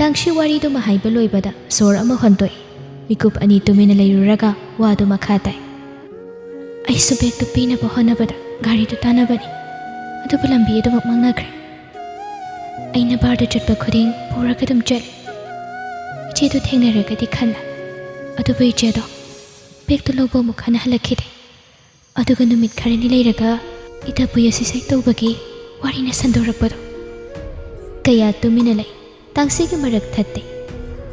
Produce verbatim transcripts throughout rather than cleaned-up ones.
ꯇꯥꯡꯁꯤ ꯋꯥꯔꯤꯗꯨꯃ ꯍꯥꯏꯕ ꯂꯣꯏꯕꯗ ꯁꯣꯔ ꯑꯃ ꯍꯣꯟꯗꯣꯛꯏ꯫ ꯃꯤꯀꯨꯞ ꯑꯅꯤ ꯇꯨꯃꯤꯟꯅ ꯂꯩꯔꯨꯔꯒ ꯋꯥꯗꯨ ꯃꯈꯥ ꯇꯥꯏ꯫ ꯑꯩꯁꯨ ꯕꯦꯒꯇꯨ ꯄꯤꯅꯕ ꯍꯣꯠꯅꯕꯗ ꯒꯥꯔꯤꯗꯨ ꯇꯥꯟꯅꯕꯅꯤ, ꯑꯗꯨꯕꯨ ꯂꯝꯕꯤ ꯑꯗꯨꯃꯛ ꯃꯥꯡꯅꯈ꯭ꯔꯦ꯫ ꯑꯩꯅ ꯕꯥꯔꯗ ꯆꯠꯄ ꯈꯨꯗꯤꯡ ꯄꯨꯔꯒ ꯑꯗꯨꯝ ꯆꯠꯂꯤ꯫ ꯏꯆꯦꯗꯨ ꯊꯦꯡꯅꯔꯒꯗꯤ ꯈꯟꯅ, ꯑꯗꯨꯕꯨ ꯏꯆꯦꯗꯣ ꯕꯦꯒꯇꯨ ꯂꯧꯕ ꯑꯃꯨꯛ ꯍꯟꯅ ꯍꯜꯂꯛꯈꯤꯗꯦ꯫ ꯑꯗꯨꯒ ꯅꯨꯃꯤꯠ ꯈꯔꯅꯤ ꯂꯩꯔꯒ ꯏꯇꯥ ꯄꯨꯌꯥ suicide ꯇꯧꯕꯒꯤ ꯋꯥꯔꯤꯅ ꯁꯟꯗꯣꯔꯛꯄꯗꯣ꯫ ꯀꯌꯥ ꯇꯨꯃꯤꯟꯅ ꯂꯩ꯫ ꯇꯥꯡꯁꯤꯒꯤ ꯃꯔꯛ ꯊꯠꯇꯦ꯫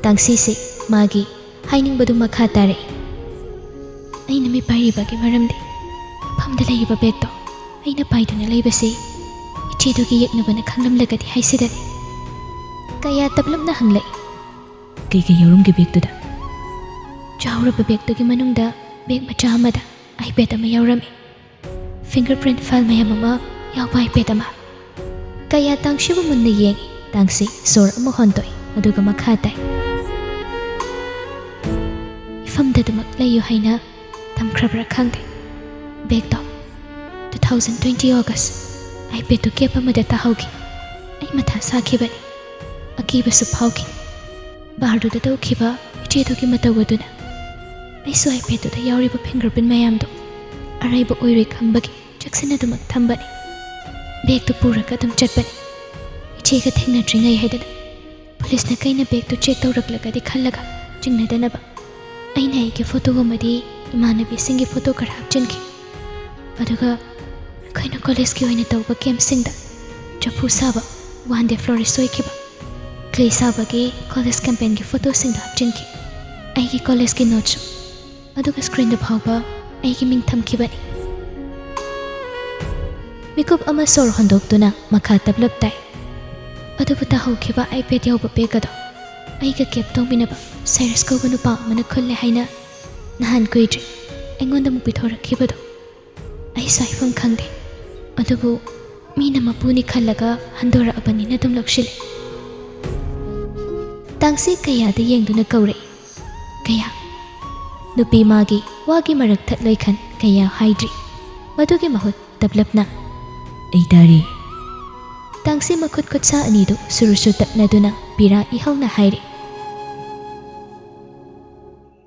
ꯇꯥꯡꯁꯤꯁꯤ ꯃꯥꯒꯤ ꯍꯥꯏꯅꯤꯡꯕꯗꯨ ꯃꯈꯥ ꯇꯥꯔꯛꯏ꯫ ꯑꯩꯅ ꯃꯤꯠ ꯄꯥꯏꯔꯤꯕꯒꯤ ꯃꯔꯝꯗꯤ ꯃꯐꯝꯗ ꯂꯩꯔꯤꯕ ꯕꯦꯒꯇꯣ ꯑꯩꯅ ꯄꯥꯏꯗꯨꯅ ꯂꯩꯕꯁꯤ ꯏꯆꯦꯗꯨꯒꯤ ꯌꯦꯛꯅꯕꯅ ꯈꯪꯂꯝꯂꯒꯗꯤ ꯍꯥꯏꯁꯤꯗꯅꯤ꯫ ꯀꯌꯥ ꯇꯞꯂꯞꯅ ꯍꯪꯂꯛꯏ꯫ ꯀꯩꯀꯩ ꯌꯥꯎꯔꯝꯒꯦ ꯕꯦꯒꯇꯨꯗ? ꯆꯥꯎꯔꯕ ꯕꯦꯒꯇꯨꯒꯤ ꯃꯅꯨꯡꯗ ꯕꯦꯒ ꯃꯆꯥ ꯑꯃꯗ iPad ꯑꯃ ꯌꯥꯎꯔꯝꯃꯤ꯫ Fingerprint file ꯃꯌꯥꯝ ꯑꯃ ꯌꯥꯎꯕ iPad ꯑꯃ꯫ ꯀꯌꯥ ꯇꯥꯡꯁꯤꯕꯨ ꯃꯨꯟꯅ ꯌꯦꯡꯉꯤ꯫ ꯇꯥꯡꯁꯤ ꯁꯣꯔ ꯑꯃ ꯍꯣꯟꯗꯣꯛꯏ, ꯑꯗꯨꯒ ꯃꯈꯥ ꯇꯥꯏ꯫ ꯏꯐꯝꯗ ꯑꯗꯨꯃꯛ ꯂꯩꯌꯨ ꯍꯥꯏꯅ ꯊꯝꯈ꯭ꯔꯕ꯭ꯔꯥ ꯈꯪꯗꯦ꯫ ꯕꯦꯒꯇꯣ two thousand twenty August꯫ iPadꯇꯨ cab ꯑꯃꯗ ꯇꯥꯍꯧꯈꯤ꯫ ꯑꯩ ꯃꯊꯥ ꯁꯥꯈꯤꯕꯅꯤ꯫ ꯑꯀꯤꯕꯁꯨ ꯐꯥꯎꯈꯤ꯫ ꯕꯥꯔꯗꯨꯗ ꯇꯧꯈꯤꯕ ꯏꯆꯦꯗꯨꯒꯤ ꯃꯇꯧ ꯑꯗꯨꯅ꯫ ꯑꯩꯁꯨ iPadꯇꯨꯗ ꯌꯥꯎꯔꯤꯕ fingerprint ꯃꯌꯥꯝꯗꯣ ꯑꯔꯩꯕ ꯑꯣꯏꯔꯣꯏ ꯈꯪꯕꯒꯤ ꯆꯦꯛꯁꯤꯟꯅꯗꯨꯃꯛ ꯊꯝꯕꯅꯤ꯫ ꯕꯦꯒꯇꯨ ꯄꯨꯔꯒ ꯑꯗꯨꯝ ꯆꯠꯄꯅꯤ꯫ ꯏꯆꯦꯒ ꯊꯦꯡꯅꯗ꯭ꯔꯤꯉꯩ ꯍꯥꯏꯗꯅ꯫ ꯄꯨꯂꯤꯁꯅ ꯀꯩꯅ ꯕꯦꯒꯇꯨ check ꯇꯧꯔꯛꯂꯒꯗꯤ ꯈꯜꯂꯒ ꯆꯤꯡꯅꯗꯅꯕ꯫ ꯑꯩꯅ ꯑꯩꯒꯤ ꯐꯣꯇꯣ ꯑꯃꯗꯤ ꯏꯃꯥꯟꯅꯕꯤꯁꯤꯡꯒꯤ ꯐꯣꯇꯣ ꯈꯔ ꯍꯥꯞꯆꯤꯟꯈꯤ꯫ ꯑꯗꯨꯒ ꯑꯩꯈꯣꯏꯅ ꯀꯣꯂꯦꯖꯀꯤ ꯑꯣꯏꯅ ꯇꯧꯕ campꯁꯤꯡꯗ ꯆꯐꯨ ꯁꯥꯕ, one day florist ꯑꯣꯏꯈꯤꯕ, clay ꯁꯥꯕꯒꯤ ꯀꯣꯂꯦꯖ campaignꯒꯤ ꯐꯣꯇꯣꯁꯤꯡꯗ ꯍꯥꯞꯆꯤꯟꯈꯤ꯫ ꯑꯩꯒꯤ ꯀꯣꯂꯦꯖꯀꯤ noteꯁꯨ꯫ ꯑꯗꯨꯒ screenꯗ ꯐꯥꯎꯕ ꯑꯩꯒꯤ ꯃꯤꯡ ꯊꯝꯈꯤꯕꯅꯤ꯫ ꯃꯤꯀꯨꯞ ꯑꯃ ꯁꯣꯔ ꯍꯣꯟꯗꯣꯛꯇꯨꯅ ꯃꯈꯥ ꯇꯞꯂꯞ ꯇꯥꯏ꯫ ꯑꯗꯨꯕꯨ ꯇꯥꯍꯧꯈꯤꯕ iPad ꯌꯥꯎꯕ ꯕꯦꯒ ꯑꯗꯣ ꯑꯩꯒ cab ꯇꯧꯃꯤꯟꯅꯕ ꯁꯥꯏꯔꯁ ꯀꯧꯕ ꯅꯨꯄꯥ ꯑꯃꯅ ꯈꯨꯜꯂꯦ ꯍꯥꯏꯅ ꯅꯍꯥꯟ ꯀꯨꯏꯗ꯭ꯔꯤ ꯑꯩꯉꯣꯟꯗ ꯑꯃꯨꯛ ꯄꯤꯊꯣꯔꯛꯈꯤꯕꯗꯣ꯫ ꯑꯩꯁꯨ ꯍꯥꯏꯐꯝ ꯈꯪꯗꯦ, ꯑꯗꯨꯕꯨ ꯃꯤꯅ ꯃꯄꯨꯅꯤ ꯈꯜꯂꯒ ꯍꯟꯗꯣꯔꯛꯑꯕꯅꯤꯅ ꯑꯗꯨꯝ ꯂꯧꯁꯤꯜꯂꯦ꯫ ꯇꯥꯡꯁꯤ ꯀꯌꯥꯗ ꯌꯦꯡꯗꯨꯅ ꯀꯧꯔꯛꯏ꯫ ꯀꯌꯥ꯫ ꯅꯨꯄꯤ ꯃꯥꯒꯤ ꯋꯥꯒꯤ ꯃꯔꯛ ꯊꯠꯂꯣꯏ ꯈꯟ ꯀꯌꯥ ꯍꯥꯏꯗ꯭ꯔꯤ꯫ ꯃꯗꯨꯒꯤ ꯃꯍꯨꯠ ꯇꯞꯂꯞꯅ, "ꯑꯩ ꯇꯥꯔꯤ꯫" ꯇꯥꯡꯁꯤ ꯃꯈꯨꯠ ꯈꯨꯠꯁꯥ ꯑꯅꯤꯗꯨ ꯁꯨꯔꯨ ꯁꯨꯔꯨ ꯇꯛꯅꯗꯨꯅ ꯄꯤꯔꯥ ꯏꯍꯧꯅ ꯍꯥꯏꯔꯤ꯫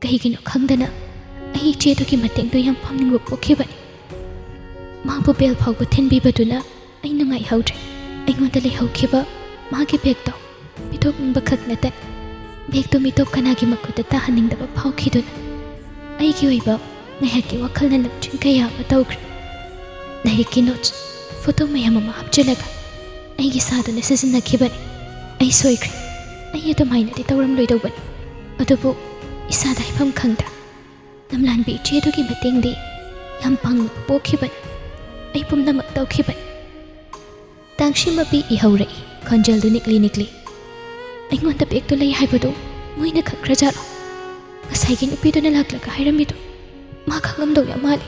ꯀꯩꯒꯤꯅꯣ ꯈꯪꯗꯅ ꯑꯩ ꯏꯆꯦꯗꯨꯒꯤ ꯃꯇꯦꯡꯗꯣ ꯌꯥꯝ ꯄꯥꯝꯅꯤꯡꯕ ꯄꯣꯛꯈꯤꯕꯅꯤ꯫ ꯃꯥꯕꯨ ꯕꯦꯜ ꯐꯥꯎꯕ ꯊꯤꯟꯕꯤꯕꯗꯨꯅ ꯑꯩ ꯅꯨꯡꯉꯥꯏꯍꯧꯗ꯭ꯔꯦ꯫ ꯑꯩꯉꯣꯟꯗ ꯂꯩꯍꯧꯈꯤꯕ ꯃꯥꯒꯤ ꯕꯦꯒꯇꯣ ꯄꯤꯊꯣꯛꯅꯤꯡꯕ ꯈꯛ ꯅꯠꯇꯅ ꯕꯦꯒꯇꯣ ꯃꯤꯇꯣꯞ ꯀꯅꯥꯒꯤ ꯃꯈꯨꯠꯇ ꯇꯥꯍꯟꯅꯤꯡꯗꯕ ꯐꯥꯎꯈꯤꯗꯨꯅ ꯑꯩꯒꯤ ꯑꯣꯏꯕ ꯉꯥꯏꯍꯥꯛꯀꯤ ꯋꯥꯈꯜꯅ ꯂꯝꯖꯤꯡ ꯀꯌꯥ ꯑꯃ ꯇꯧꯈ꯭ꯔꯦ꯫ ꯂꯥꯏꯔꯤꯛꯀꯤ ꯅꯣꯠꯁ, ꯐꯣꯇꯣ ꯃꯌꯥꯝ ꯑꯃ ꯍꯥꯞꯆꯤꯜꯂꯒ ꯑꯩꯒꯤ ꯁꯥꯗꯨꯅ ꯁꯤꯖꯤꯟꯅꯈꯤꯕꯅꯤ꯫ ꯑꯩ ꯁꯣꯏꯈ꯭ꯔꯦ꯫ ꯑꯩ ꯑꯗꯨꯃꯥꯏꯅꯗꯤ ꯇꯧꯔꯝꯂꯣꯏꯗꯧꯕꯅꯤ꯫ ꯑꯗꯨꯕꯨ ꯏꯁꯥꯗ ꯍꯥꯏꯐꯝ ꯈꯪꯗ ꯂꯝꯂꯥꯟꯕꯤ ꯏꯆꯦꯗꯨꯒꯤ ꯃꯇꯦꯡꯗꯤ ꯌꯥꯝ ꯄꯥꯡꯅꯕ ꯄꯣꯛꯈꯤꯕꯅꯤ꯫ ꯑꯩ ꯄꯨꯝꯅꯃꯛ ꯇꯧꯈꯤꯕꯅꯤ꯫ ꯇꯥꯡꯁꯤ ꯃꯄꯤ ꯏꯍꯧꯔꯛꯏ, ꯈꯣꯟꯖꯦꯜꯗꯨ ꯅꯤꯛꯂꯤ ꯅꯤꯛꯂꯤ꯫ ꯑꯩꯉꯣꯟꯗ ꯕꯦꯒꯇꯨ ꯂꯩ ꯍꯥꯏꯕꯗꯨ ꯃꯣꯏꯅ ꯈꯪꯈ꯭ꯔꯖꯥꯠꯂꯣ? ꯉꯁꯥꯏꯒꯤ ꯅꯨꯄꯤꯗꯨꯅ ꯂꯥꯛꯂꯒ ꯍꯥꯏꯔꯝꯃꯤꯗꯨ ꯃꯥ ꯈꯪꯉꯝꯗꯧ ꯌꯥꯝ ꯃꯥꯜꯂꯤ꯫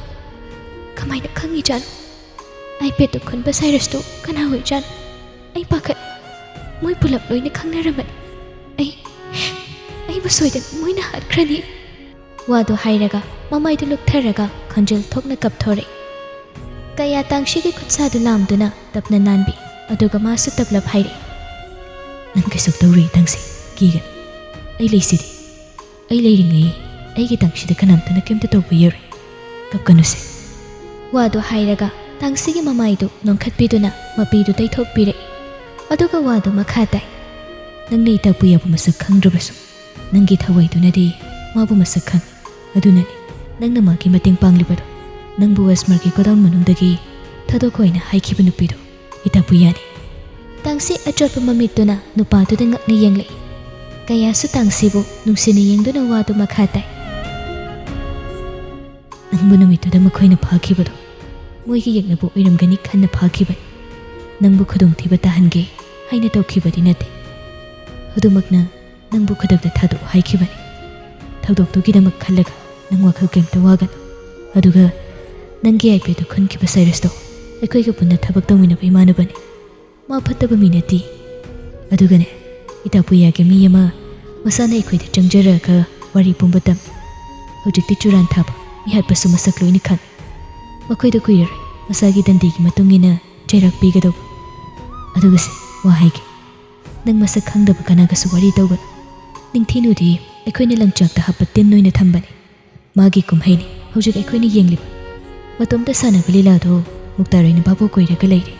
ꯀꯃꯥꯏꯅ ꯈꯪꯉꯤꯖꯥꯠꯅꯣ? ꯑꯥꯏꯄꯦꯗꯇꯨ ꯈꯨꯟꯕ ꯁꯥꯏꯔꯁꯇꯨ ꯀꯅꯥ ꯑꯣꯏꯖꯥꯠꯅꯣ? ꯑꯩ ꯄꯥꯈꯠ꯫ ꯃꯣꯏ ꯄꯨꯂꯞ ꯂꯣꯏꯅ ꯈꯪꯅꯔꯝꯃꯅꯤ꯫ ꯑꯩ, ꯑꯩꯕꯨ ꯁꯣꯏꯗꯅ ꯃꯣꯏꯅ ꯍꯥꯠꯈ꯭ꯔꯅꯤ꯫ ꯋꯥꯗꯨ ꯍꯥꯏꯔꯒ ꯃꯃꯥꯏꯗꯨ ꯂꯨꯞꯊꯔꯒ ꯈꯣꯟꯖꯦꯜ ꯊꯣꯛꯅ ꯀꯞꯊꯣꯔꯛꯏ꯫ ꯀꯌꯥ ꯇꯥꯡꯁꯤꯒꯤ ꯈꯨꯠꯁꯥꯗꯨ ꯂꯥꯝꯗꯨꯅ ꯇꯞꯅ ꯅꯥꯟꯕꯤ꯫ ꯑꯗꯨꯒ ꯃꯥꯁꯨ ꯇꯞꯂꯞ ꯍꯥꯏꯔꯛꯏ, "ꯅꯪ ꯀꯩꯁꯨ ꯇꯧꯔꯣꯏ ꯇꯥꯡꯁꯤ, ꯀꯤꯒꯅꯨ꯫ ꯑꯩ ꯂꯩꯁꯤꯗꯤ꯫ ꯑꯩ ꯂꯩꯔꯤꯉꯩ ꯑꯩꯒꯤ ꯇꯥꯡꯁꯤꯗ ꯀꯅꯥꯝꯇꯅ ꯀꯩꯝꯇ ꯇꯧꯕ ꯌꯥꯔꯣꯏ꯫ ꯀꯞꯀꯅꯨꯁꯦ꯫" ꯋꯥꯗꯨ ꯍꯥꯏꯔꯒ ꯇꯥꯡꯁꯤꯒꯤ ꯃꯃꯥꯏꯗꯨ ꯅꯣꯟꯈꯠꯄꯤꯗꯨꯅ ꯃꯄꯤꯗꯨ ꯇꯩꯊꯣꯛꯄꯤꯔꯛꯏ꯫ ꯑꯗꯨꯒ ꯋꯥꯗꯨ ꯃꯈꯥ ꯇꯥꯏ, "ꯅꯪꯅ ꯏꯇꯥꯄꯨꯌꯥꯕꯨ ꯃꯁꯛ ꯈꯪꯗ꯭ꯔꯕꯁꯨ ꯅꯪꯒꯤ ꯊꯋꯥꯏꯗꯨꯅꯗꯤ ꯃꯥꯕꯨ ꯃꯁꯛ ꯈꯪꯏ꯫ ꯑꯗꯨꯅꯅꯤ ꯅꯪꯅ ꯃꯥꯒꯤ ꯃꯇꯦꯡ ꯄꯥꯡꯂꯤꯕꯗꯣ꯫ ꯅꯪꯕꯨ ꯋꯦꯁꯃꯔꯒꯤ ꯒꯣꯗꯥꯎꯟ ꯃꯅꯨꯡꯗꯒꯤ ꯊꯥꯗꯣꯛꯈꯣ ꯍꯥꯏꯅ ꯍꯥꯏꯈꯤꯕ ꯅꯨꯄꯤꯗꯣ ꯏꯇꯥꯄꯨꯌꯥꯅꯤ꯫" ꯇꯥꯡꯁꯤ ꯑꯆꯣꯠꯄ ꯃꯃꯤꯠꯇꯨꯅ ꯅꯨꯄꯥꯗꯨꯗ ꯉꯛꯅ ꯌꯦꯡꯂꯛꯏ꯫ ꯀꯌꯥꯁꯨ ꯇꯥꯡꯁꯤꯕꯨ ꯅꯨꯡꯁꯤꯅ ꯌꯦꯡꯗꯨꯅ ꯋꯥꯗꯨ ꯃꯈꯥ ꯇꯥꯏ, "ꯅꯪꯕꯨ ꯅꯨꯃꯤꯠꯇꯨꯗ ꯃꯈꯣꯏꯅ ꯐꯥꯈꯤꯕꯗꯣ ꯃꯣꯏꯒꯤ ꯌꯦꯛꯅꯕ ꯑꯣꯏꯔꯝꯒꯅꯤ ꯈꯟꯅ ꯐꯥꯈꯤꯕꯅꯤ꯫ ꯅꯪꯕꯨ ꯈꯨꯗꯣꯡꯊꯤꯕ ꯇꯥꯍꯟꯒꯦ ꯍꯥꯏꯅ ꯇꯧꯈꯤꯕꯗꯤ ꯅꯠꯇꯦ꯫ ꯑꯗꯨꯃꯛꯅ ꯅꯪꯕꯨ ꯈꯨꯗꯛꯇ ꯊꯥꯗꯣꯛꯎ ꯍꯥꯏꯈꯤꯕꯅꯤ꯫ ꯊꯧꯗꯣꯛꯇꯨꯒꯤꯗꯃꯛ ꯈꯜꯂꯒ ꯅꯪ ꯋꯥꯈꯜ ꯀꯩꯝꯇ ꯋꯥꯒꯅꯨ꯫ ꯑꯗꯨꯒ ꯅꯪꯒꯤ ꯑꯥꯏꯄꯦꯗꯇꯨ ꯈꯨꯟꯈꯤꯕ ꯁꯥꯏꯔꯁꯇꯣ ꯑꯩꯈꯣꯏꯒ ꯄꯨꯟꯅ ꯊꯕꯛ ꯇꯧꯃꯤꯟꯅꯕ ꯏꯃꯥꯟꯅꯕꯅꯤ꯫ ꯃꯥ ꯐꯠꯇꯕ ꯃꯤ ꯅꯠꯇꯦ꯫ ꯑꯗꯨꯒꯅꯦ, ꯏꯇꯥꯄꯨꯌꯥꯒꯤ ꯃꯤ ꯑꯃ ꯃꯁꯥꯅ ꯑꯩꯈꯣꯏꯗ ꯆꯪꯖꯔꯛꯑꯒ ꯋꯥꯔꯤ ꯄꯨꯝꯕ ꯇꯝꯃꯤ꯫ ꯍꯧꯖꯤꯛꯇꯤ ꯆꯨꯔꯥꯟ ꯊꯥꯕ, ꯃꯤꯍꯥꯠꯄꯁꯨ ꯃꯁꯛ ꯂꯣꯏꯅ ꯈꯪꯏ꯫ ꯃꯈꯣꯏꯗ ꯀꯨꯏꯔꯔꯣꯏ ꯃꯁꯥꯒꯤ ꯗꯟꯗꯤꯒꯤ ꯃꯇꯨꯡ ꯏꯟꯅ ꯆꯩꯔꯥꯛ ꯄꯤꯒꯗꯧꯕ꯫ ꯑꯗꯨꯒ ꯁꯦ, ꯋꯥ ꯍꯥꯏꯒꯦ꯫ ꯅꯪ ꯃꯁꯛ ꯈꯪꯗꯕ ꯀꯅꯥꯒꯁꯨ ꯋꯥꯔꯤ ꯇꯧꯒꯅꯨ꯫ ꯅꯤꯡꯊꯤꯅꯨꯗꯤ ꯑꯩꯈꯣꯏꯅ ꯂꯪꯆꯥꯛꯇ ꯍꯥꯞꯄ ꯇꯤꯟ ꯑꯣꯏꯅ ꯊꯝꯕꯅꯤ꯫ ꯃꯥꯒꯤ ꯀꯨꯝꯍꯩꯅꯤ ꯍꯧꯖꯤꯛ ꯑꯩꯈꯣꯏꯅ ꯌꯦꯡꯂꯤꯕ꯫ ꯃꯇꯣꯝꯇ ꯁꯥꯟꯅꯕ ꯂꯤꯂꯥꯗꯨ ꯃꯨꯛꯇꯥꯔꯩꯅ ꯚꯥꯕꯣꯛ ꯑꯣꯏꯔꯒ ꯂꯩꯔꯦ꯫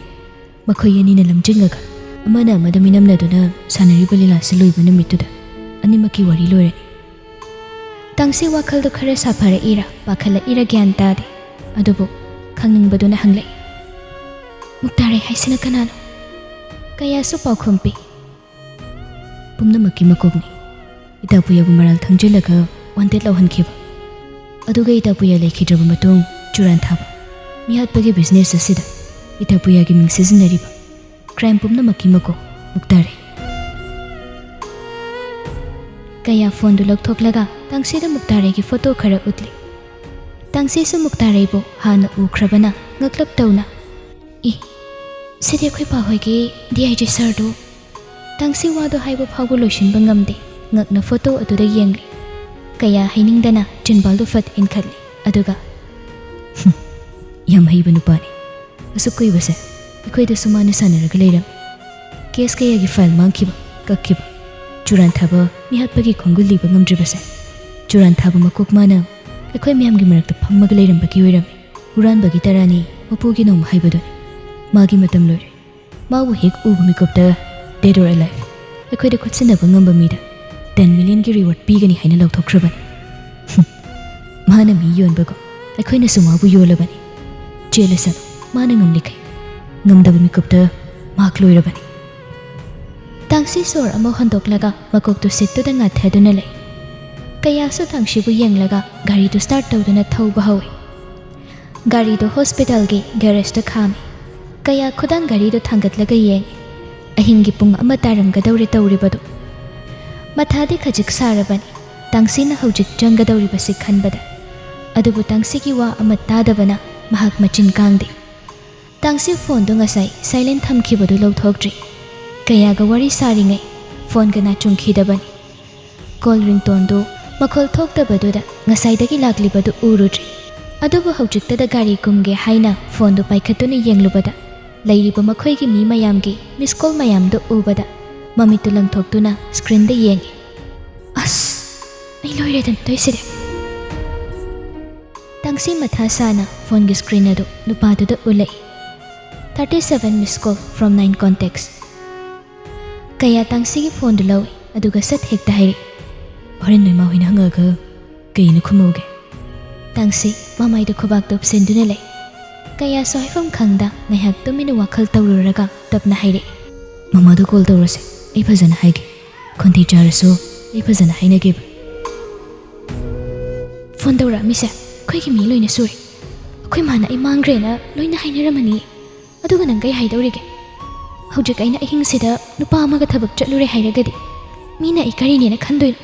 ꯃꯈꯣꯏ ꯑꯅꯤꯅ ꯂꯝꯖꯤꯡꯉꯒ ꯑꯃꯅ ꯑꯃꯗ ꯃꯤꯅꯝꯅꯗꯨꯅ ꯁꯥꯟꯅꯔꯤꯕ ꯂꯤꯂꯥꯁꯤ ꯂꯣꯏꯕ ꯅꯨꯃꯤꯠꯇꯨꯗ ꯑꯅꯤꯃꯛꯀꯤ ꯋꯥꯔꯤ ꯂꯣꯏꯔꯅꯤ꯫ ꯇꯥꯡꯁꯤ ꯋꯥꯈꯜꯗꯣ ꯈꯔ ꯁꯥꯐꯔꯛꯏꯔꯥ ꯄꯥꯈꯠꯂꯛꯏꯔꯥ ꯒ꯭ꯌꯥꯟ ꯇꯥꯗꯦ꯫ ꯑꯗꯨꯕꯨ ꯈꯪꯅꯤꯡꯕꯗꯨꯅ ꯍꯪꯂꯛꯏ, "ꯃꯨꯛꯇꯥꯔꯩ ꯍꯥꯏꯁꯤꯅ ꯀꯅꯥꯅꯣ?" ꯀꯌꯥꯁꯨ ꯄꯥꯎꯈꯨꯝ ꯄꯤ꯫ "ꯄꯨꯝꯅꯃꯛꯀꯤ ꯃꯀꯣꯛꯅꯤ꯫ ꯏꯇꯥꯄꯨꯌꯥꯕꯨ ꯃꯔꯥꯜ ꯊꯪꯖꯤꯜꯂꯒ ꯋꯥꯟꯇꯦꯠ ꯂꯧꯍꯟꯈꯤꯕ꯫ ꯑꯗꯨꯒ ꯏꯇꯥꯄꯨꯌꯥ ꯂꯩꯈꯤꯗ꯭ꯔꯕ ꯃꯇꯨꯡ ꯆꯨꯔꯥꯟ ꯊꯥꯕ, ꯃꯤꯍꯥꯠꯄꯒꯤ ꯕꯤꯖꯤꯅꯦꯁ ꯑꯁꯤꯗ ꯏꯇꯥꯄꯨꯌꯥꯒꯤ ꯃꯤꯡ ꯁꯤꯖꯤꯟꯅꯔꯤꯕ꯫ ꯀ꯭ꯔꯥꯏꯝ ꯄꯨꯝꯅꯃꯛꯀꯤ ꯃꯀꯣꯛ ꯃꯨꯛꯇꯥꯔꯩ꯫" ꯀꯌꯥ ꯐꯣꯟꯗꯨ ꯂꯧꯊꯣꯛꯂꯒ ꯇꯥꯡꯁꯤꯗ ꯃꯨꯛꯇꯥꯔꯩꯒꯤ ꯐꯣꯇꯣ ꯈꯔ ꯎꯠꯂꯤ꯫ ꯇꯥꯡꯁꯤꯁꯨ ꯃꯨꯛꯇꯥꯔꯩꯕꯨ ꯍꯥꯟꯅ ꯎꯈ꯭ꯔꯕꯅ ꯉꯛꯂꯞ ꯇꯧꯅ, "ꯏ, ꯁꯤꯗꯤ ꯑꯩꯈꯣꯏ ꯄꯥꯍꯣꯏꯒꯤ ꯗꯤ ꯑꯥꯏ ꯖꯤ ꯁꯥꯔꯗꯨ꯫" ꯇꯥꯡꯁꯤ ꯋꯥꯗꯨ ꯍꯥꯏꯕ ꯐꯥꯎꯕ ꯂꯣꯏꯁꯤꯟꯕ ꯉꯝꯗꯦ꯫ ꯉꯛꯅ ꯐꯣꯇꯣ ꯑꯗꯨꯗ ꯌꯦꯡꯂꯤ꯫ ꯀꯌꯥ ꯍꯥꯏꯅꯤꯡꯗꯅ ꯆꯤꯟꯕꯥꯜꯗꯨ ꯐꯠ ꯏꯟꯈꯠꯂꯤ꯫ ꯑꯗꯨꯒ, "ꯍꯨꯝ, ꯌꯥꯝ ꯍꯩꯕ ꯅꯨꯄꯥꯅꯤ꯫ ꯑꯁꯨꯛ ꯀꯨꯏꯕꯁꯦ ꯑꯩꯈꯣꯏꯗꯁꯨ ꯃꯥꯅ ꯁꯥꯟꯅꯔꯒ ꯂꯩꯔꯝꯃꯤ꯫ ꯀꯦꯁ ꯀꯌꯥꯒꯤ ꯐꯥꯏꯜ ꯃꯥꯡꯈꯤꯕ, ꯀꯛꯈꯤꯕ, ꯆꯨꯔꯥꯟ ꯊꯥꯕ, ꯃꯤꯍꯥꯠꯄꯒꯤ ꯈꯣꯡꯒꯨꯜ ꯂꯤꯕ ꯉꯝꯗ꯭ꯔꯤꯕꯁꯦ ꯆꯨꯔꯥꯟ ꯊꯥꯕ ꯃꯀꯣꯛ ꯃꯥꯅ ꯑꯩꯈꯣꯏ ꯃꯌꯥꯝꯒꯤ ꯃꯔꯛꯇ ꯐꯝꯃꯒ ꯂꯩꯔꯝꯕꯒꯤ ꯑꯣꯏꯔꯝꯃꯤ꯫ ꯍꯨꯔꯥꯟꯕꯒꯤ ꯇꯔꯥꯅꯤ, ꯃꯄꯨꯒꯤ ꯅꯣꯡꯃ ꯍꯥꯏꯕꯗꯨꯅꯤ꯫ ꯃꯥꯒꯤ ꯃꯇꯝ ꯂꯣꯏꯔꯦ꯫ ꯃꯥꯕꯨ ꯍꯦꯛ ꯎꯕ ꯃꯤꯀꯨꯞꯇ, dead or alive, ꯑꯩꯈꯣꯏꯗ ꯈꯨꯠꯁꯤꯟꯅꯕ ꯉꯝꯕ ꯃꯤꯗ ꯇꯦꯟ ꯃꯤꯂꯤꯌꯟꯒꯤ ꯔꯤꯋꯥꯔꯗ ꯄꯤꯒꯅꯤ ꯍꯥꯏꯅ ꯂꯥꯎꯊꯣꯛꯈ꯭ꯔꯕꯅꯤ꯫ ꯍꯨꯝ, ꯃꯥꯅ ꯃꯤ ꯌꯣꯟꯕꯒꯨꯝ ꯑꯩꯈꯣꯏꯅꯁꯨ ꯃꯥꯕꯨ ꯌꯣꯜꯂꯕꯅꯤ꯫ ꯆꯦꯜꯂꯁꯅꯨ, ꯃꯥꯅ ꯉꯝꯂꯤꯈꯩ꯫ ꯉꯝꯗꯕ ꯃꯤꯀꯨꯞꯇ ꯃꯍꯥꯛ ꯂꯣꯏꯔꯕꯅꯤ꯫" ꯇꯥꯡꯁꯤ ꯁꯣꯔ ꯑꯃ ꯍꯣꯟꯗꯣꯛꯂꯒ ꯃꯀꯣꯛꯇꯨ ꯁꯤꯠꯇꯨꯗ ꯉꯥꯊꯗꯨꯅ ꯂꯩ꯫ ꯀꯌꯥꯁꯨ ꯇꯥꯡꯁꯤꯕꯨ ꯌꯦꯡꯂꯒ ꯒꯥꯔꯤꯗꯨ ꯁ꯭ꯇꯥꯔꯠ ꯇꯧꯗꯨꯅ ꯊꯧꯕ ꯍꯧꯏ꯫ ꯒꯥꯔꯤꯗꯨ ꯍꯣꯁꯄꯤꯇꯥꯜꯒꯤ ꯒꯦꯔꯦꯖꯇ ꯈꯥꯝꯃꯤ꯫ ꯀꯌꯥ ꯈꯨꯗꯥꯡ ꯘꯔꯤꯗꯨ ꯊꯥꯡꯒꯠꯂꯒ ꯌꯦꯡꯉꯤ꯫ ꯑꯍꯤꯡꯒꯤ ꯄꯨꯡ ꯑꯃ ꯇꯥꯔꯝꯒꯗꯧꯔꯦ ꯇꯧꯔꯤꯕꯗꯨ꯫ ꯃꯊꯥꯗꯤ ꯈꯖꯤꯛ ꯁꯥꯔꯕꯅꯤ ꯇꯥꯡꯁꯤꯅ ꯍꯧꯖꯤꯛ ꯆꯪꯒꯗꯧꯔꯤꯕꯁꯤ ꯈꯟꯕꯗ꯫ ꯑꯗꯨꯕꯨ ꯇꯥꯡꯁꯤꯒꯤ ꯋꯥ ꯑꯃ ꯇꯥꯗꯕꯅ ꯃꯍꯥꯛ ꯃꯆꯤꯟ ꯀꯥꯡꯗꯦ꯫ ꯇꯥꯡꯁꯤ ꯐꯣꯟꯗꯨ ꯉꯁꯥꯏ ꯁꯥꯏꯂꯦꯟ ꯊꯝꯈꯤꯕꯗꯨ ꯂꯧꯊꯣꯛꯇ꯭ꯔꯤ꯫ ꯀꯌꯥꯒ ꯋꯥꯔꯤ ꯁꯥꯔꯤꯉꯩ ꯐꯣꯟꯒ ꯅꯥꯆꯨꯡꯈꯤꯗꯕꯅꯤ꯫ ꯀꯣꯜ ꯔꯤꯡꯇꯣꯟꯗꯨ ꯃꯈꯣꯜ ꯊꯣꯛꯇꯕꯗꯨꯗ ꯉꯁꯥꯏꯗꯒꯤ ꯂꯥꯛꯂꯤꯕꯗꯨ ꯎꯔꯨꯗ꯭ꯔꯤ꯫ ꯑꯗꯨꯕꯨ ꯍꯧꯖꯤꯛꯇꯗ ꯒꯥꯔꯤ ꯀꯨꯝꯒꯦ ꯍꯥꯏꯅ ꯐꯣꯟꯗꯨ ꯄꯥꯏꯈꯠꯇꯨꯅ ꯌꯦꯡꯂꯨꯕꯗ ꯂꯩꯔꯤꯕ ꯃꯈꯣꯏꯒꯤ ꯃꯤ ꯃꯌꯥꯝꯒꯤ ꯃꯤꯁ ꯀꯣꯜ ꯃꯌꯥꯝꯗꯨ ꯎꯕꯗ ꯃꯃꯤꯠꯇꯨ ꯂꯪꯊꯣꯛꯇꯨꯅ screenꯗ ꯌꯦꯡꯉꯤ꯫ ꯑꯁ, ꯑꯩ ꯂꯣꯏꯔꯦꯗꯅ ꯇꯧꯏꯁꯤꯗꯤ꯫ ꯇꯥꯡꯁꯤ ꯃꯊꯥ ꯁꯥꯅ phoneꯒꯤ screen ꯑꯗꯨ ꯅꯨꯄꯥꯗꯨꯗ ꯎꯠꯂꯛꯏ꯫ Thirty seven missed call from nine contacts꯫ ꯀꯌꯥ ꯇꯥꯡꯁꯤꯒꯤ phoneꯗꯨ ꯂꯧꯏ, ꯑꯗꯨꯒ ꯁꯠ ꯍꯦꯛꯇ ꯍꯥꯏꯔꯛꯏ, "ꯍꯣꯔꯦꯟ ꯅꯣꯏꯃꯥ ꯍꯣꯏꯅ ꯍꯪꯉꯛꯑꯒ ꯀꯩꯅ ꯈꯨꯝꯃꯧꯒꯦ?" ꯇꯥꯡꯁꯤ ꯃꯃꯥꯏꯗꯨ ꯈꯨꯕꯥꯛꯇ ꯎꯞꯁꯤꯟꯗꯨꯅ ꯂꯩ꯫ ꯀꯌꯥꯁꯨ ꯍꯥꯏꯐꯝ ꯈꯪꯗ ꯉꯥꯏꯍꯥꯛ ꯇꯨꯃꯤꯟꯅ ꯋꯥꯈꯜ ꯇꯧꯔꯨꯔꯒ ꯇꯞꯅ ꯍꯥꯏꯔꯛꯏ, "ꯃꯃꯥꯗꯨ call ꯇꯧꯔꯁꯦ, ꯑꯩ ꯐꯖꯅ ꯍꯥꯏꯒꯦ꯫ ꯈꯣꯟꯊꯤ ꯆꯥꯔꯁꯨ ꯑꯩ ꯐꯖꯅ ꯍꯥꯏꯅꯒꯦꯕ꯫" "Phone ꯇꯧꯔꯛꯑꯝꯃꯤꯁꯦ ꯑꯩꯈꯣꯏꯒꯤ ꯃꯤ ꯂꯣꯏꯅ ꯁꯨꯔꯦ꯫ ꯑꯩꯈꯣꯏ ꯃꯥꯅ ꯑꯩ ꯃꯥꯡꯈ꯭ꯔꯦꯅ ꯂꯣꯏꯅ ꯍꯥꯏꯅꯔꯝꯃꯅꯤ꯫ ꯑꯗꯨꯒ ꯅꯪ ꯀꯩ ꯍꯥꯏꯗꯧꯔꯤꯒꯦ? ꯍꯧꯖꯤꯛ ꯑꯩꯅ ꯑꯍꯤꯡꯁꯤꯗ ꯅꯨꯄꯥ ꯑꯃꯒ ꯊꯕꯛ ꯆꯠꯂꯨꯔꯦ ꯍꯥꯏꯔꯒꯗꯤ ꯃꯤꯅ ꯑꯩ ꯀꯔꯤꯅꯦꯅ ꯈꯟꯗꯣꯏꯅꯣ?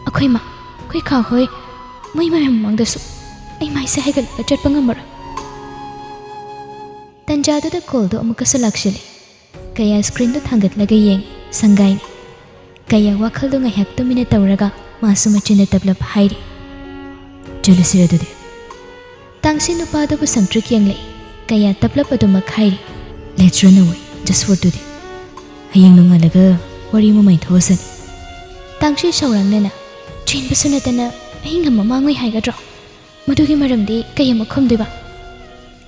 ꯑꯩꯈꯣꯏ ꯃꯥ, ꯑꯩꯈꯣꯏ ꯈꯥ ꯍꯣꯏ, ꯃꯣꯏ ꯃꯌꯥꯝ ꯃꯃꯥꯡꯗꯁꯨ ꯑꯩ ꯃꯥꯏꯁꯦ ꯍꯥꯏꯒꯠꯂꯒ ꯆꯠꯄ ꯉꯝꯃꯔꯣꯏ꯫" ꯇꯟꯖꯥꯗꯨꯗ callꯗꯨ ꯑꯃꯨꯛꯀꯁꯨ ꯂꯥꯛꯁꯤꯜꯂꯦ꯫ ꯀꯌꯥ screenꯗꯨ ꯊꯥꯡꯒꯠꯂꯒ ꯌꯦꯡꯉꯤ, ꯁꯪꯒꯥꯏꯅꯤ꯫ ꯀꯌꯥ ꯋꯥꯈꯜꯗꯨ ꯉꯥꯏꯍꯥꯛ ꯇꯨꯃꯤꯟꯅ ꯇꯧꯔꯒ ꯃꯥꯁꯨ ꯃꯆꯤꯟꯗ ꯇꯞꯂꯞ ꯍꯥꯏꯔꯤ, "ꯆꯠꯂꯁꯤꯔ ꯑꯗꯨꯗꯤ?" ꯇꯥꯡꯁꯤ ꯅꯨꯄꯥꯗꯨꯕꯨ ꯁꯪꯇ꯭ꯔꯤꯛ ꯌꯦꯡꯂꯛꯏ꯫ ꯀꯌꯥ ꯇꯞꯂꯞ ꯑꯗꯨꯃꯛ ꯍꯥꯏꯔꯤ, "Let's run away, just for today꯫ ꯍꯌꯦꯡ ꯅꯣꯡꯉꯥꯜꯂꯒ ꯋꯥꯔꯤ ꯑꯃ ꯃꯥꯏꯊꯣꯛꯑꯁꯅꯤ꯫" ꯇꯥꯡꯁꯤ ꯁꯥꯎꯔꯥꯡꯅꯅ, "ꯆꯦꯟꯕꯁꯨ ꯅꯠꯇꯅ ꯑꯍꯤꯡ ꯑꯃ ꯃꯥꯡꯉꯣꯏ ꯍꯥꯏꯒꯗ꯭ꯔꯣ? ꯃꯗꯨꯒꯤ ꯃꯔꯝꯗꯤ ꯀꯩ ꯑꯃꯨꯛ ꯈꯨꯝꯗꯣꯏꯕ?"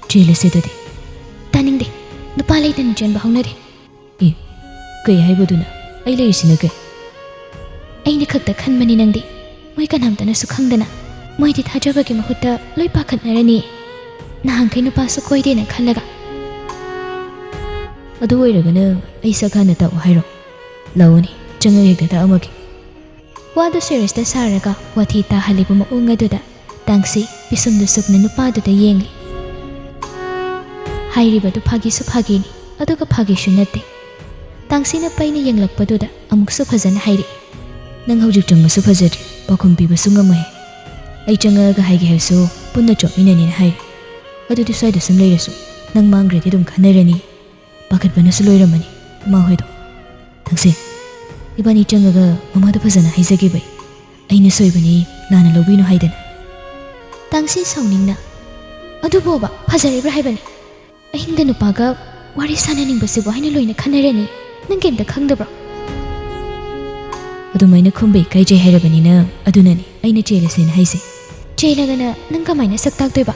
"ꯆꯦꯜꯂꯁꯦ ꯑꯗꯨꯗꯤ꯫" "ꯇꯥꯅꯤꯡꯗꯦ, ꯅꯨꯄꯥ ꯂꯩꯇꯅ ꯆꯦꯟꯕ ꯍꯧꯅꯗꯦ꯫" "ꯑꯦ, ꯀꯩ ꯍꯥꯏꯕꯗꯨꯅ? ꯑꯩ ꯂꯩꯔꯤꯁꯤꯅ ꯀꯩ?" "ꯑꯩꯅ ꯈꯛꯇ ꯈꯟꯕꯅꯤ ꯅꯪꯗꯤ꯫ ꯃꯣꯏ ꯀꯅꯥꯝꯇꯅꯁꯨ ꯈꯪꯗꯅ꯫ ꯃꯣꯏꯗꯤ ꯊꯥꯖꯕꯒꯤ ꯃꯍꯨꯠꯇ ꯂꯣꯏ ꯄꯥꯈꯠꯅꯔꯅꯤ꯫ ꯅꯍꯥꯟꯈꯩ ꯅꯨꯄꯥꯁꯨ ꯀꯣꯏꯗꯦꯅ ꯈꯜꯂꯒ꯫" "ꯑꯗꯨ ꯑꯣꯏꯔꯒꯅ ꯑꯩ ꯁꯛ ꯍꯥꯟꯅ ꯇꯥꯛꯑꯣ ꯍꯥꯏꯔꯣ? ꯂꯥꯛꯑꯣꯅꯦ, ꯆꯪꯉꯒ ꯍꯦꯛꯇ ꯇꯥꯛꯑꯝꯃꯒꯦ꯫" ꯋꯥꯗꯨ seriousꯇ ꯁꯥꯔꯒ ꯋꯥꯊꯤ ꯇꯥꯍꯜꯂꯤꯕ ꯃꯑꯣꯡ ꯑꯗꯨꯗ ꯇꯥꯡꯁꯤ ꯄꯤꯁꯨꯝꯗꯨ ꯁꯨꯞꯅ ꯅꯨꯄꯥꯗꯨꯗ ꯌꯦꯡꯂꯤ꯫ ꯍꯥꯏꯔꯤꯕꯗꯨ ꯐꯥꯒꯤꯁꯨ ꯐꯥꯒꯤꯅꯤ, ꯑꯗꯨꯒ ꯐꯥꯒꯤꯁꯨ ꯅꯠꯇꯦ꯫ ꯇꯥꯡꯁꯤꯅ ꯄꯩꯅ ꯌꯦꯡꯂꯛꯄꯗꯨꯗ ꯑꯃꯨꯛꯁꯨ ꯐꯖꯅ ꯍꯥꯏꯔꯛꯏ, "ꯅꯪ ꯍꯧꯖꯤꯛ ꯆꯪꯕꯁꯨ ꯐꯖꯗ꯭ꯔꯦ, ꯄꯥꯎꯈꯨꯝ ꯄꯤꯕꯁꯨ ꯉꯝꯃꯣꯏ꯫ ꯑꯩ ꯆꯪꯉꯛꯑꯒ ꯍꯥꯏꯒꯦ ꯍꯥꯏꯔꯁꯨ ꯄꯨꯟꯅ ꯆꯣꯞꯃꯤꯟꯅꯅꯤꯅ ꯍꯥꯏꯔꯤ꯫ ꯑꯗꯨꯗꯤ ꯁ꯭ꯋꯥꯏꯗ ꯁꯨꯝ ꯂꯩꯔꯁꯨ ꯅꯪ ꯃꯥꯡꯈ꯭ꯔꯗꯤ ꯑꯗꯨꯝ ꯈꯟꯅꯔꯅꯤ꯫ ꯄꯥꯈꯠꯄꯅꯁꯨ ꯂꯣꯏꯔꯝꯃꯅꯤ ꯏꯃꯥ ꯍꯣꯏꯗꯣ꯫ ꯇꯥꯡꯁꯤ, ꯏꯕꯥꯅꯤ ꯆꯪꯉꯒ ꯃꯃꯥꯗꯣ ꯐꯖꯅ ꯍꯥꯏꯖꯒꯦꯕ ꯑꯩ꯫ ꯑꯩꯅ ꯁꯣꯏꯕꯅꯤ, ꯂꯥꯟꯅ ꯂꯧꯕꯤꯅꯨ ꯍꯥꯏꯗꯅ꯫" ꯇꯥꯡꯁꯤ ꯁꯥꯎꯅꯤꯡꯅ, "ꯑꯗꯨꯕꯣꯕ ꯐꯖꯔꯤꯕ꯭ꯔꯥ ꯍꯥꯏꯕꯅꯤ? ꯑꯍꯤꯡꯗ ꯅꯨꯄꯥꯒ ꯋꯥꯔꯤ ꯁꯥꯟꯅꯅꯤꯡꯕꯁꯤꯕꯨ ꯍꯥꯏꯅ ꯂꯣꯏꯅ ꯈꯟꯅꯔꯅꯤ꯫ ꯅꯪ ꯀꯩꯝꯇ ꯈꯪꯗꯕ꯭ꯔꯣ?" ꯑꯗꯨꯃꯥꯏꯅ ꯈꯨꯝꯕ ꯏꯀꯥꯏꯖꯩ ꯍꯥꯏꯔꯕꯅꯤꯅ ꯑꯗꯨꯅꯅꯤ ꯑꯩꯅ ꯆꯦꯜꯂꯁꯦꯅ ꯍꯥꯏꯁꯦ꯫ ꯆꯦꯜꯂꯒꯅ ꯅꯪ ꯀꯃꯥꯏꯅ ꯁꯛ ꯇꯥꯛꯇꯣꯏꯕ?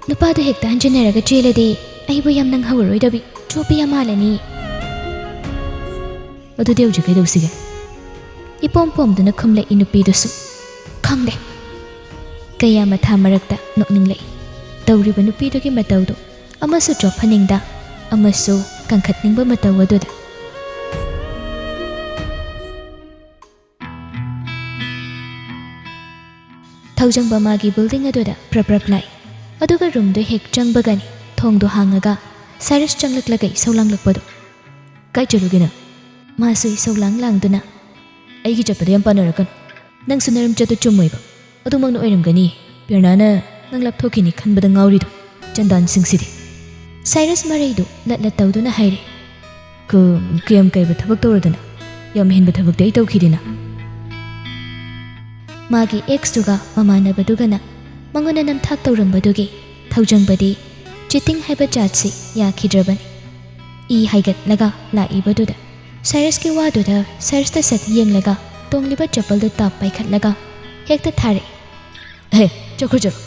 ꯅꯨꯄꯥꯗꯣ ꯍꯦꯛꯇ ꯍꯟꯖꯤꯟꯅꯔꯒ ꯆꯦꯜꯂꯗꯤ ꯑꯩꯕꯨ ꯌꯥꯝ ꯅꯪꯍꯧꯔꯔꯣꯏꯗꯕꯤ ꯆꯣꯞꯄꯤ ꯌꯥꯝ ꯃꯥꯜꯂꯅꯤ꯫ ꯑꯗꯨꯗꯤ ꯍꯧꯖꯤꯛ ꯀꯩꯗꯧꯁꯤꯒꯦ? ꯏꯄꯣꯝ ꯄꯣꯝꯗꯨꯅ ꯈꯨꯝꯂꯛꯏ ꯅꯨꯄꯤꯗꯨꯁꯨ꯫ ꯈꯪꯗꯦ꯫ ꯀꯌꯥ ꯃꯊꯥ ꯃꯔꯛꯇ ꯅꯣꯛꯅꯤꯡꯂꯛꯏ꯫ ꯇꯧꯔꯤꯕ ꯅꯨꯄꯤꯗꯨꯒꯤ ꯃꯇꯧꯗꯨ ꯑꯃꯁꯨ ꯆꯣꯞꯍꯟꯅꯤꯡꯗ ꯑꯃꯁꯨ ꯀꯟꯈꯠꯅꯤꯡꯕ ꯃꯇꯧ ꯑꯗꯨꯗ꯫ ꯊꯧꯖꯪꯕ ꯃꯥꯒꯤ building ꯑꯗꯨꯗ ꯄ꯭ꯔꯞ ꯄ꯭ꯔꯞ ꯂꯥꯛꯏ꯫ ꯑꯗꯨꯒ roomꯗꯨ ꯍꯦꯛ ꯆꯪꯕꯒꯅꯤ ꯊꯣꯡꯗꯨ ꯍꯥꯡꯉꯒ ꯁꯥꯏꯔꯁ ꯆꯪꯂꯛꯂꯒ ꯏꯁꯧ ꯂꯥꯡꯂꯛꯄꯗꯨ꯫ "ꯀꯥꯏ ꯆꯠꯂꯨꯒꯦ ꯅꯪ?" ꯃꯥꯁꯨ ꯏꯁꯧ ꯂꯥꯡ ꯂꯥꯡꯗꯨꯅ꯫ "ꯑꯩꯒꯤ ꯆꯠꯄꯗ ꯌꯥꯝ ꯄꯥꯟꯅꯔꯛꯀꯅꯨ꯫ ꯅꯪꯁꯨ ꯅꯔꯝ ꯆꯠꯇꯨ ꯆꯨꯝꯃꯣꯏꯕ꯫ ꯑꯗꯨꯃꯛꯅ ꯑꯣꯏꯔꯝꯒꯅꯤ꯫ ꯄꯤꯔꯅꯥꯅ ꯅꯪ ꯂꯥꯞꯊꯣꯛꯈꯤꯅꯤ ꯈꯟꯕꯗ ꯉꯥꯎꯔꯤꯗꯣ꯫ ꯆꯟꯗꯥꯟꯁꯤꯡꯁꯤꯗꯤ꯫" ꯁꯥꯏꯔꯁ ꯃꯔꯩꯗꯨ ꯂꯠ ꯂꯠ ꯇꯧꯗꯨꯅ ꯍꯥꯏꯔꯦ꯫ "ꯀ-, ꯀꯌꯥꯝ ꯀꯩꯕ ꯊꯕꯛ ꯇꯧꯔꯗꯅ? ꯌꯥꯝ ꯍꯦꯟꯕ ꯊꯕꯛꯇꯤ ꯑꯩ ꯇꯧꯈꯤꯗꯦꯅ꯫" ꯃꯥꯒꯤ exꯇꯨꯒ ꯃꯃꯥꯟꯅꯕꯗꯨꯒꯅ ꯃꯉꯣꯟꯗ ꯅꯝꯊꯥꯛ ꯇꯧꯔꯝꯕꯗꯨꯒꯤ ꯊꯧꯖꯪꯕꯗꯤ cheating ꯍꯥꯏꯕ ꯖꯥꯠꯁꯤ ꯌꯥꯈꯤꯗ꯭ꯔꯕꯅꯤ꯫ ꯏ ꯍꯥꯏꯒꯠꯂꯒ ꯂꯥꯛꯏꯕꯗꯨꯗ ꯁꯥꯏꯔꯁꯀꯤ ꯋꯥꯗꯨꯗ ꯁꯥꯏꯔꯁꯇ ꯁꯠ ꯌꯦꯡꯂꯒ ꯇꯣꯡꯂꯤꯕ ꯆꯄꯜꯗꯨ ꯇꯥꯞ ꯄꯥꯏꯈꯠꯂꯒ ꯍꯦꯛꯇ ꯊꯥꯔꯛꯏ꯫ "ꯍꯦ, ꯆꯠꯈ꯭ꯔꯣ, ꯆꯠꯈ꯭ꯔꯣ꯫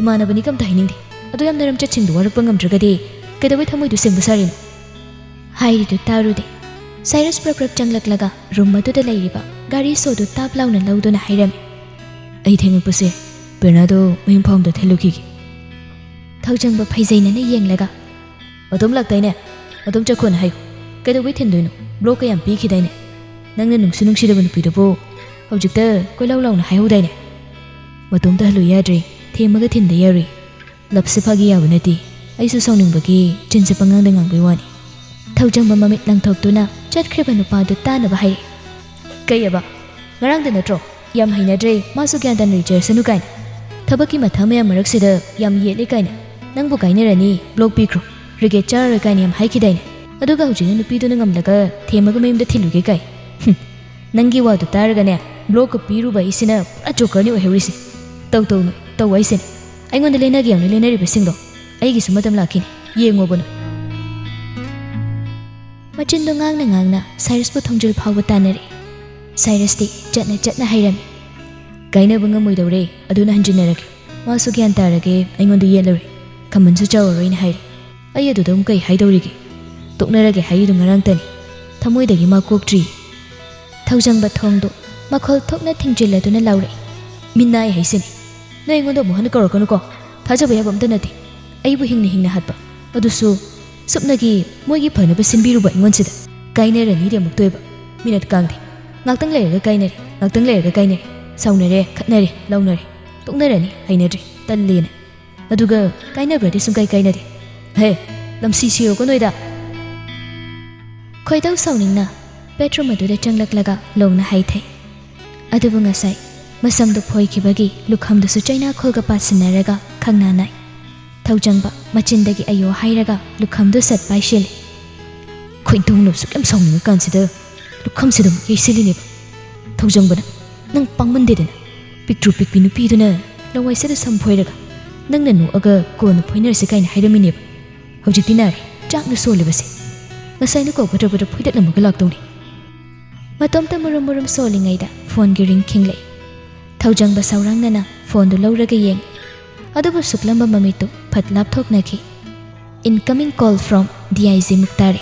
ꯏꯃꯥꯟꯅꯕꯅꯤ ꯀꯝꯇ ꯍꯥꯏꯅꯤꯡꯗꯦ꯫ ꯑꯗꯨ ꯌꯥꯝ ꯅꯔꯝ ꯆꯠꯁꯤꯡꯗꯨ ꯋꯥꯔꯛꯄ ꯉꯝꯗ꯭ꯔꯒꯗꯤ ꯀꯩꯗꯧꯕꯩ ꯊꯃꯣꯏꯗꯨ ꯁꯦꯡꯕ ꯁꯥꯔꯤꯅꯣ?" ꯍꯥꯏꯔꯤꯗꯨ ꯇꯥꯔꯨꯗꯦ꯫ ꯁꯥꯏꯔꯁ ꯄ꯭ꯔꯞ ꯄ꯭ꯔꯞ ꯆꯪꯂꯛꯂꯒ room ꯑꯗꯨꯗ ꯂꯩꯔꯤꯕ ꯒꯥꯔꯤ ꯁꯣꯗꯨ ꯇꯥꯞ ꯂꯥꯎꯅ ꯂꯧꯗꯨꯅ ꯍꯥꯏꯔꯝꯃꯤ꯫ "ꯑꯩ ꯊꯦꯡꯉꯛꯄꯁꯦ ꯄ꯭ꯔꯦꯔꯅꯥꯗꯣ ꯃꯌꯨꯝ ꯐꯥꯎꯗ ꯊꯤꯜꯂꯨꯈꯤꯒꯦ꯫" ꯊꯧꯖꯪꯕ ꯐꯩꯖꯩꯅꯅ ꯌꯦꯡꯂꯒ, "ꯃꯇꯣꯝ ꯂꯥꯛꯇꯥꯏꯅꯦ? ꯃꯇꯣꯝ ꯆꯠꯈꯣꯅ ꯍꯥꯏꯌꯨ꯫ ꯀꯩꯗꯧꯕꯩ ꯊꯤꯟꯗꯣꯏꯅꯣ? Blockꯀ ꯌꯥꯝ ꯄꯤꯈꯤꯗꯥꯏꯅꯦ? ꯅꯪꯅ ꯅꯨꯡꯁꯨ ꯅꯨꯡꯁꯤꯗꯕ ꯅꯨꯄꯤꯗꯨꯕꯨ ꯍꯧꯖꯤꯛꯇ ꯀꯣꯏꯂꯥꯎ ꯂꯥꯎꯅ ꯍꯥꯏꯍꯧꯗꯥꯏꯅꯦ?" "ꯃꯇꯣꯝꯇ ꯍꯜꯂꯨ ꯌꯥꯗ꯭ꯔꯦ, ꯊꯦꯝꯃꯒ ꯊꯤꯟꯗ ꯌꯥꯔꯣꯏ꯫ ꯂꯞꯁꯦ ꯐꯥꯒꯤ ꯌꯥꯕ ꯅꯠꯇꯦ꯫ ꯑꯩꯁꯨ ꯁꯥꯎꯅꯤꯡꯕꯒꯤ ꯆꯤꯟꯁꯦ ꯄꯉꯥꯡꯗ ꯉꯥꯡꯕꯩ ꯋꯥꯅꯤ꯫" ꯊꯧꯖꯪꯕ ꯃꯃꯤꯠ ꯂꯪꯊꯣꯛꯇꯨꯅ ꯆꯠꯈ꯭ꯔꯤꯕ ꯅꯨꯄꯥꯗꯨ ꯇꯥꯅꯕ ꯍꯥꯏꯔꯛꯏ꯫ "ꯀꯩꯑꯕ? ꯉꯔꯥꯡꯗ ꯅꯠꯇ꯭ꯔꯣ? ꯌꯥꯝ ꯍꯩꯅꯗ꯭ꯔꯦ, ꯃꯥꯁꯨ ꯒ꯭ꯌꯥꯟ ꯇꯥꯅ ꯂꯩꯖꯔꯁꯅꯨ ꯀꯥꯏꯅ꯫ ꯊꯕꯛꯀꯤ ꯃꯊꯥ ꯃꯌꯥꯝ ꯃꯔꯛꯁꯤꯗ ꯌꯥꯝ ꯌꯦꯠꯂꯦ ꯀꯥꯏꯅ꯫ ꯅꯪꯕꯨ ꯀꯥꯏꯅꯔꯅꯤ, block ꯄꯤꯈ꯭ꯔꯣ, regret ꯆꯥꯔꯔꯣꯏ ꯀꯥꯏꯅ ꯌꯥꯝ ꯍꯥꯏꯈꯤꯗꯥꯏꯅꯦ? ꯑꯗꯨꯒ ꯍꯧꯖꯤꯛꯅ ꯅꯨꯄꯤꯗꯨꯅ ꯉꯝꯂꯒ ꯊꯦꯝꯃꯒ ꯃꯌꯨꯝꯗ ꯊꯤꯜꯂꯨꯒꯦ ꯀꯥꯏ꯫ ꯍꯨꯝ, ꯅꯪꯒꯤ ꯋꯥꯗꯨ ꯇꯥꯔꯒꯅꯦ, blockꯀ ꯄꯤꯔꯨꯕ ꯑꯩꯁꯤꯅ ꯄꯨꯔꯥ jokerꯅꯤ ꯑꯣꯏꯍꯧꯔꯤꯁꯦ꯫ ꯇꯧ ꯇꯧꯅꯨ, ꯇꯧ ꯍꯥꯏꯁꯤꯅꯦ꯫ ꯑꯩꯉꯣꯟꯗ ꯂꯦꯟꯅꯒꯦ ꯌꯥꯎꯅ ꯂꯦꯟꯅꯔꯤꯕꯁꯤꯡꯗꯣ, ꯑꯩꯒꯤꯁꯨ ꯃꯇꯝ ꯂꯥꯛꯈꯤꯅꯤ, ꯌꯦꯡꯉꯣꯕ ꯅꯣꯏ꯫" ꯃꯆꯤꯟꯗꯣ ꯉꯥꯡꯅ ꯉꯥꯡꯅ ꯁꯥꯏꯔꯁꯄꯨ ꯊꯣꯡꯖꯤꯜ ꯐꯥꯎꯕ ꯇꯥꯟꯅꯔꯛꯏ꯫ ꯁꯥꯏꯔꯁꯇꯤ ꯆꯠꯅ ꯆꯠꯅ ꯍꯥꯏꯔꯝꯃꯤ, "ꯀꯥꯏꯅꯕ ꯉꯝꯃꯣꯏꯗꯧꯔꯦ, ꯑꯗꯨꯅ ꯍꯟꯖꯤꯟꯅꯔꯒꯦ꯫ ꯃꯥꯁꯨ ꯒ꯭ꯌꯥꯟ ꯇꯥꯔꯒꯦ, ꯑꯩꯉꯣꯟꯗ ꯌꯦꯠꯂꯔꯣꯏ, ꯈꯝꯕꯟꯁꯨ ꯆꯥꯎꯔꯔꯣꯏꯅ" ꯍꯥꯏꯔꯦ꯫ ꯑꯩ ꯑꯗꯨꯗ ꯑꯃꯨꯛ ꯀꯩ ꯍꯥꯏꯗꯧꯔꯤꯒꯦ? ꯇꯣꯛꯅꯔꯒꯦ ꯍꯥꯏꯔꯤꯗꯣ ꯉꯔꯥꯡꯇꯅꯤ, ꯊꯃꯣꯏꯗꯒꯤ ꯃꯥ ꯀꯣꯛꯇ꯭ꯔꯤ꯫ ꯊꯧꯖꯪꯕ ꯊꯣꯡꯗꯨ ꯃꯈꯣꯜ ꯊꯣꯛꯅ ꯊꯤꯡꯖꯤꯜꯂꯗꯨꯅ ꯂꯥꯎꯔꯛꯏ, "ꯃꯤꯅꯥꯏ ꯍꯥꯏꯁꯤꯅꯤ꯫ ꯅꯣꯏ ꯑꯩꯉꯣꯟꯗ ꯑꯃꯨꯛ ꯍꯟꯅ ꯀꯧꯔꯛꯀꯅꯨꯀꯣ꯫ ꯊꯥꯖꯕ ꯌꯥꯕ ꯑꯝꯇ ꯅꯠꯇꯦ꯫ ꯑꯩꯕꯨ ꯍꯤꯡꯅ ꯍꯤꯡꯅ ꯍꯥꯠꯄ, ꯑꯗꯨꯁꯨ ꯁꯨꯞꯅꯒꯤ ꯃꯣꯏꯒꯤ ꯐꯅꯕ ꯁꯤꯟꯕꯤꯔꯨꯕ ꯑꯩꯉꯣꯟꯁꯤꯗ꯫ ꯀꯥꯏꯅꯔꯅꯤꯗꯤ ꯑꯃꯨꯛꯇꯣꯏꯕ꯫ ꯃꯤꯅꯠ ꯀꯥꯡꯗꯦ꯫ ꯉꯥꯛꯇꯪ ꯂꯩꯔꯒ ꯀꯥꯏꯅꯔꯦ, ꯉꯥꯛꯇꯪ ꯂꯩꯔꯒ ꯀꯥꯏꯅꯔꯦ꯫ ꯁꯥꯎꯅꯔꯦ, ꯈꯠꯅꯔꯦ, ꯂꯥꯎꯅꯔꯦ꯫ ꯇꯣꯛꯅꯔꯅꯤ, ꯍꯩꯅꯗ꯭ꯔꯦ, ꯇꯜꯂꯦꯅ꯫ ꯑꯗꯨꯒ ꯀꯥꯏꯅꯕ꯭ꯔꯗꯤ ꯁꯨꯡꯀꯥꯏ ꯀꯥꯏꯅꯗꯦ꯫ ꯍꯦ, ꯂꯝꯁꯤ ꯁꯤꯔꯣꯀꯣ ꯅꯣꯏꯗ!" ꯈꯣꯏꯗꯧ ꯁꯥꯎꯅꯤꯡꯅ ꯕꯦꯠꯔꯨꯝ ꯑꯗꯨꯗ ꯆꯪꯂꯛꯂꯒ ꯂꯣꯡꯅ ꯍꯥꯏꯊꯩ꯫ ꯑꯗꯨꯕꯨ ꯉꯁꯥꯏ ꯃꯁꯝꯗꯨ ꯐꯣꯏꯈꯤꯕꯒꯤ ꯂꯨꯈꯝꯗꯨꯁꯨ ꯆꯩꯅꯥꯈꯣꯜꯒ ꯄꯥꯁꯤꯟꯅꯔꯒ ꯈꯪꯅ ꯅꯥꯏ꯫ ꯊꯧꯖꯪꯕ ꯃꯆꯤꯟꯗꯒꯤ "ꯑꯌꯣ" ꯍꯥꯏꯔꯒ ꯂꯨꯈꯝꯗꯨ ꯁꯠ ꯄꯥꯏꯁꯤꯜꯂꯤ꯫ ꯈꯣꯏꯗꯧꯅ ꯑꯁꯨꯛ ꯌꯥꯝ ꯁꯥꯎꯅꯤꯡꯉꯀꯥꯟꯁꯤꯗ ꯂꯨꯈꯝꯁꯤꯗ ꯑꯃꯨꯛ ꯌꯩꯁꯤꯜꯂꯤꯅꯦꯕ꯫ ꯊꯧꯖꯪꯕꯅ, "ꯅꯪ ꯄꯥꯡꯃꯟꯗꯦꯗꯅ꯫ ꯄꯤꯛꯇ꯭ꯔꯨ ꯄꯤꯛꯄꯤ ꯅꯨꯄꯤꯗꯨꯅ ꯂꯋꯥꯏꯁꯤꯗ ꯁꯝ ꯐꯣꯏꯔꯒ ꯅꯪꯅ ꯅꯣꯛꯑꯒ ꯀꯣꯟꯅ ꯐꯣꯏꯅꯔꯁꯤ ꯀꯥꯏꯅ ꯍꯥꯏꯔꯝꯃꯤꯅꯦꯕ꯫ ꯍꯧꯖꯤꯛꯇꯤ ꯅꯥꯔꯦ, ꯆꯥꯛꯅ ꯁꯣꯜꯂꯤꯕꯁꯦ꯫ ꯉꯁꯥꯏꯅ ꯀꯣꯛ ꯕꯗ꯭ꯔ ꯕꯗ꯭ꯔ ꯐꯣꯏꯗꯠꯂꯝꯃꯒ ꯂꯥꯛꯇꯧꯅꯤ"꯫ ꯃꯇꯣꯝꯇ ꯃꯨꯔꯨꯝ ꯃꯨꯔꯨꯝ ꯁꯣꯜꯂꯤꯉꯩꯗ ꯐꯣꯟꯒꯤ ꯔꯤꯡ ꯈꯤꯡꯂꯛꯏ꯫ ꯊꯧꯖꯪꯕ ꯁꯧꯔꯥꯡꯅꯅ ꯐꯣꯟꯗꯨ ꯂꯧꯔꯒ ꯌꯦꯡꯉꯤ꯫ ꯑꯗꯨꯕꯨ ꯁꯨꯛꯂꯝꯕ ꯃꯃꯤꯠꯇꯨ ꯐꯠ ꯂꯥꯞꯊꯣꯛꯅꯈꯤ꯫ "Incoming call from D I G ꯃꯨꯛꯇꯥꯔꯤ"